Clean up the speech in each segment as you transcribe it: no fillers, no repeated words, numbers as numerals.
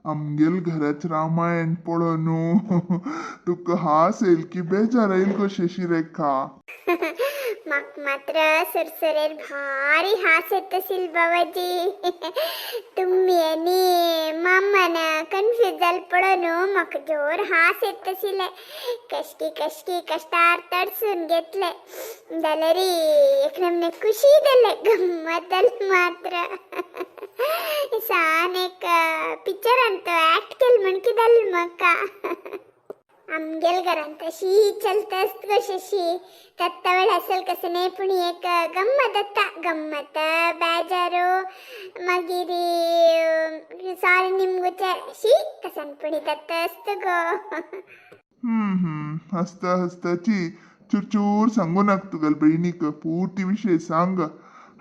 आमगेल घराच रामायण पळोवन तुका हास येईल की बेजार येईल गो शशिरेखा. मग मात्र सुरसुरेर भारी हास येत बाबाजी. तुम्ही आणि मामान कन्फ्यूज जाल पळोवन म्हाका जोर हास येत आशिल्ले. कशकी कशकी कश्टार तडसून घेतले जाल्यार एक नमने खुशी जाले, गम्मत जाली मात्र. सान एक पिक्चरान तो ऍक्ट केल म्हण कितें जालें म्हाका. आमगेल घरांत तशी चलता आसत गो शशी. तत्ता वेळ असेल कसं नाही, पूण एक गम्मत जाता, गम्मत बेजारू मागीर सॉरी निमगुचे शी कसन पुणी तत्ता आसता गो. हम्म हम्म हसता हसताची चुरचूर सांगू नाक तुगेल बहिणीक, पूर्ती विषय सांग.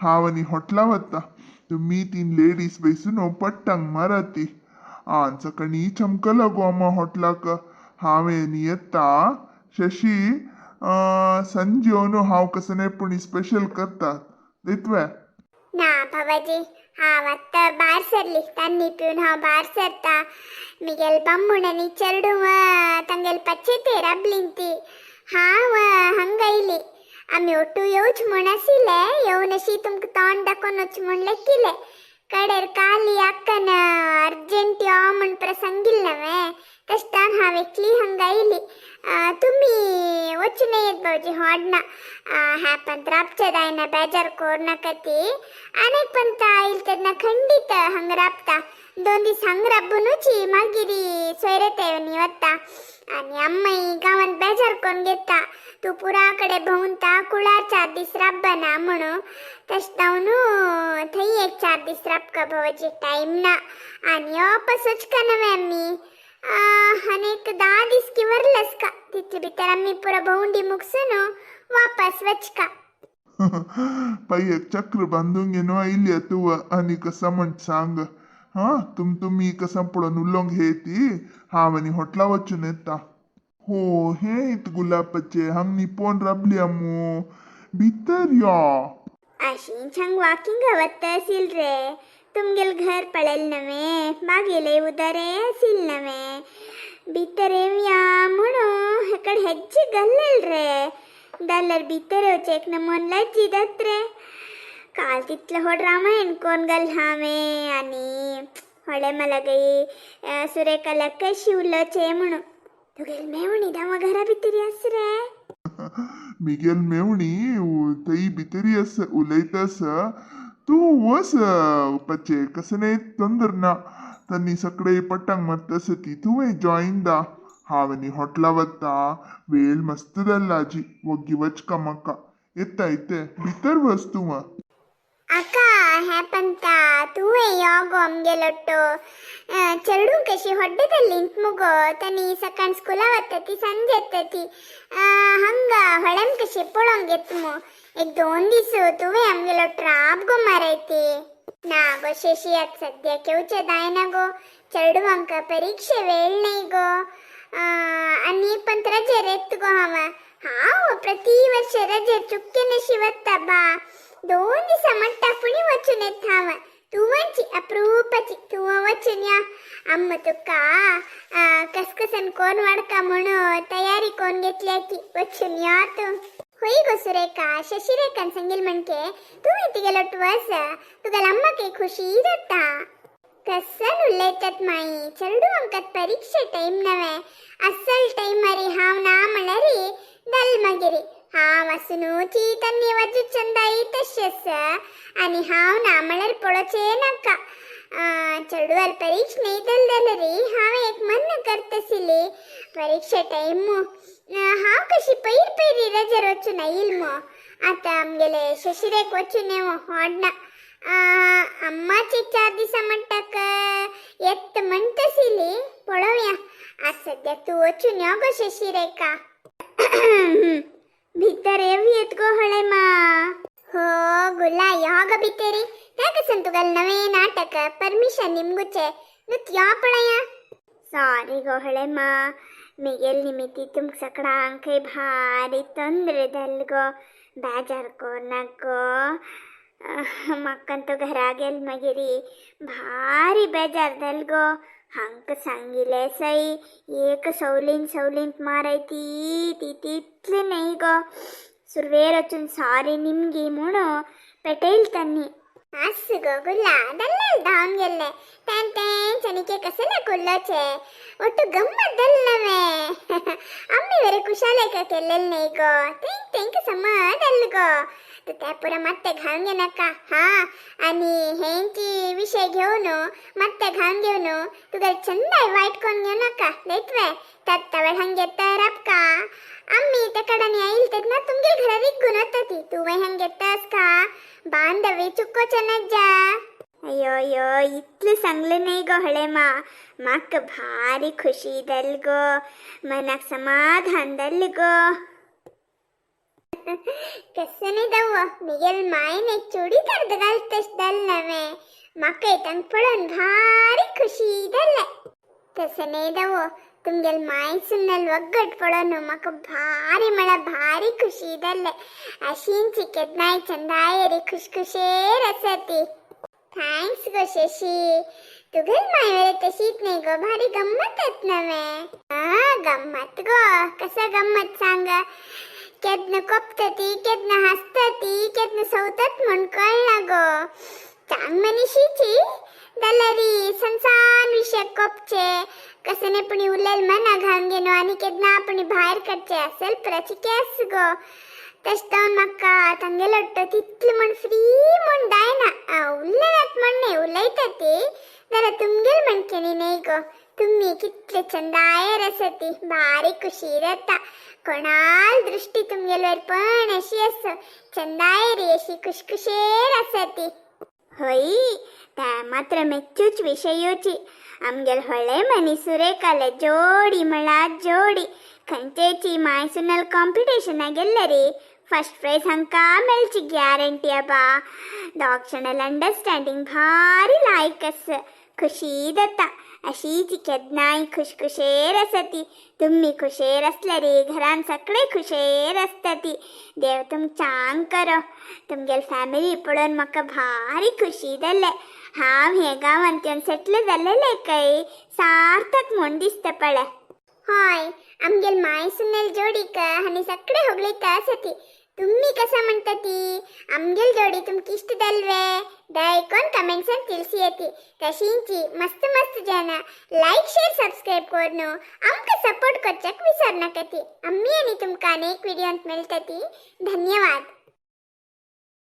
हांव आनी हॉटला वता, तुमी तीन लेडीज बैसून पट्टांक माराती. आन सकाळी चमकला गो आमा हॉटलाक. हांवें येता शशी, संज येवन हांव कसं नाही पुणी स्पेशल करतात दितवे. ना बाबाजी, हांव आत्तां भायर सरली, तन्नी पिवन हांव भायर सरता. मिगेल बामूण आनी चेडूं तांगेल पच्चेते राबलीं ती. हांव हांगा आयली. आमी ಒಟ್ಟು येवच म्हूण आशिल्ले, येवन अशी तुमकां तोंड दाखोवन वच म्हूण लेखिल्ले. कडेर काली अक्कन अर्जंट यो म्हूण प्रसंग नव्हे, तशें हांव एकली हांगा आयली. तुमी वचून येत भाऊजी होडना. ह्या पंत राबचे जायना, बेजार कोर नाका ती. आनीक पंत आयल तेन्ना खंडीत हांगा राबता. 2 दीस हांगा राबुनूची मागीर सोयरे तेवनी वता. आनी अम्माई गांवांत बेजार कोन्न घेता, तूं पुरा कडेन भोंवता, कुळार 4 दीस राबना म्हणून. तशें जावन थंय एक 4 दीस राबका भावाजी, टायम ना. आनी वापस वचका नव्हे आमी आनीक 10 दीस की वरलस का, तितले भितर आमी पुरो भोंवडी मुगसून वापस वचका. पै एक चक्र बांदून घेवन आयली तूं आनी कसं म्हण सांग. हा तुम तुमी कसं पळोवन उलोवंक हे ती. हांव आनी हॉटला वचून येता. हो हे इत गुलाबाचे हांग निपोवन राबली आमू, भितर यो. अशीच हांग वॉकिंग वता आसील रे. तुमगेल घर पळयल नव्हे, मागेले उदरे आसील नव्हे, भितर येवया म्हणून हेकड हेज्जे घाल्लेल रे. जाल्यार भितर येवचें एक नमून लज्जी जात रे. काल तितलें व्हड रामायण कोण घाल हांवें आनी व्हडलें मलगई सुरेखाला कशी उलोवचें म्हणून. तुगेल मेवणी दावा घरा भितर आस रे. मिगेल मेवणी थंय भितरी आसा, उलयता आसा. तूं वस पचे, कसं नाही तंदर ना. तन्नी सगळे पट्टांक मारता आसा ती, तुवें जॉईन दा. हांव आनी हॉटला वता, वेळ मस्त जाल्ला आजी. वग्गी वचका म्हाका येता येते, भितर वच तूं. अक्का ह्या पंता तुवें यो गो आमगेलोट्टो. चेडूं कशी होड्डे जाल्लीं मुगो, तनी सकाळ स्कुला वता ती, सांजे येता ती. हांगा होळ्यान कशी पळोवंक येत मु. एक 2 दीस तुवें आमगेलो ट्राप गो मारायती. ना गो शशी, आत सद्याक येवचें जायना गो, चेडवांक परीक्षे वेळ न्हय गो. आनी पंत रजेर येत गो हांव. हांव प्रति वर्ष रजेर चुक्केन अशी वता बा, 2 दिसां म्हणटा फुडें वचून येता हांव. तूं वची अप्रुपाची, तूं वचून या. अम्मा तुका कसकसन कोण वाडका म्हणून तयारी कोण घेतल्या की, वचून या तूं. होय गो सुरेखा, शशिरेखान सांगील म्हणके तुवें तिगेलोट वच, तुगेल अम्माक खुशी जाता. कसन उलयतात माई, चेडवांकात परीक्षे टायम नव्हे, अस्सल टायमारी हांव ना म्हणल्यार दल मागीर. हांव आसून ती तन्नी वजू चंदाई तशेंच, आनी हांव ना म्हणल्यार पळोवचें नाका. चेडवार परीक्षा न्हय दल जाल्यार हांवें एक मन करताशिल्ली, परीक्षा टायम हांव कशी पयर पयरी रजेर वचून आयल मो. आतां आमगेले शशिरेक वचून येवं होडना. अम्माची 4 दिसां म्हणटाक येत म्हणटाशिल्ली, पळोवया. आज सद्याक तूं वचून यो गो शशिरेखा. भितर येवयेत गो हळे मा. हो गुला यो गो भितरी. त्या कसन तुगेल नवें नाटक परमिशन निमगुचे नुत यो पळया. सॉरी गो हळे मा, मिगेल निमित्ती तुमक सगळ्यांकय भारी ತೊಂದರೆ जाल गो, बेजार कोरनाक गो. म्हाका तो घरा गेल मागीर भारी बेजार जाल गो. हांकां सांगिल्लें सई एक सवलीन सवलींत मारायती ती तितली न्हय गो. सुरवेर वचून सारी निमगी म्हणून पेटयल तन्नी. आस्सु गो गुल्ला, दल्लल धांवन गेल्ले तें तेंच आनीक कसले कुल्लोचे ಒಟ್ಟು ಗಮ್ಮತ್ ದಲ್ಲವೇ. ಅಮ್ಮಿ ಬೇರೆ ಕುಶಾಲೇಕ ಕೆಲ್ಲೆಲ್ न्हय गो. तेंक तेंक समज गो तू त्या पुरा ಮತ್ತೆ घालून घेनाका. हा, आणि हेंची विषय घेऊन ಮತ್ತೆ घालून घेऊन तुका चंदाय वायट कोण घेऊ नका लेतवे. तत्तवळ हंगे रपका आम्ही त्या कडाने येईल तेन्ना तुमगेल घरा रिग्गून वता. तुवें हंगे का बांधवी चुकोचे नज्जा. अय्यो अय्यो, इतलें सांगलें न्हय गो हळेमा, म्हाका भारी खुशी जाली गो, मनाक समाधान जालें गो. कस्सने दव्व मिगेल मायन एक चुडीदार घालतश जालें नवें. म्हाका तांकां पळोवन भारी खुशी जालें. तशें न्हय दवो, तुमगेल माय सुन्नल वग्गट पळोवन म्हाका भारी म्हळ्यार भारी खुशी जालें. अशींची केन्नाय चंदायरी खुशखुशेर आसा ती. Thanks गो शशी. तुगेल माय तशीच न्हय गो, भारी गम्मतच नवें. आ गम्मत गो, कसा गम्मत सांग. केन्ना कोपता ती, केन्ना हांसता ती, केन्ना सवतात म्हूण कळना गो. चांग मनीशीची जाल्यार संसान विशय कोपचे कसने पण उरलेल मना घालून घेवन आनी केन्ना आपण भायर काडचे असेल प्रची केस गो. तशें जावन म्हाका तांगेलो तितलें म्हूण फ्री म्हूण जायना. उलयनात म्हण न्हय, उलयता ती, जाल्यार तुमगेल म्हणकेनी न्हय गो. तुमी कितले चंदायर आसा ती, भारी खुशी जाता. कोणाल दृष्टी तुमगेलवर पण अशी आसा, चंदायरी अशी खुशखुशेर आसा ती. हय, त्या मात्र मेच्चूच विशयूची. आमगेल होळे मनी सुरेखाले जोडी म्हळ्यार जोडी. खंयचेची माय सुनल कॉम्पिटिशना गेल्ले रे, फर्स्ट प्रायज हांकां मेळची ग्यारंटी आबा. दोग अंडरस्टँडींग भारी लायक आसा, खुशी जाता. अशीच केन्नाय खुशखुशेर आसा ती. तुमी खुशेर आसल्यार घरान सगळे खुशेर आसता ती. देव तुमच्यांक करो. तुमगेल फॅमिली पळोवन म्हाका भारी खुशी जालें. हांव हे गांवांत येवन सेटल जाल्लें काय सार्थक म्हूण दिसता पळय. हय, आमगेल माय सुनेल जोडीक आनी सगळे होगळीत आसा ती. तुम्ही कसा म्हणता ती आमगेल जोडी तुमकी इष्ट जाल्वे? दयकोन कमेंट्सान ತಿಳಿಸಿ. तशींची मस्त मस्त जन लाईक शेअर सबस्क्राईब करून आमकां सपोर्ट करच्याक विसरनाकाती. आम्ही आनी तुमकां अनेक व्हिडियोंत मेळटती. धन्यवाद.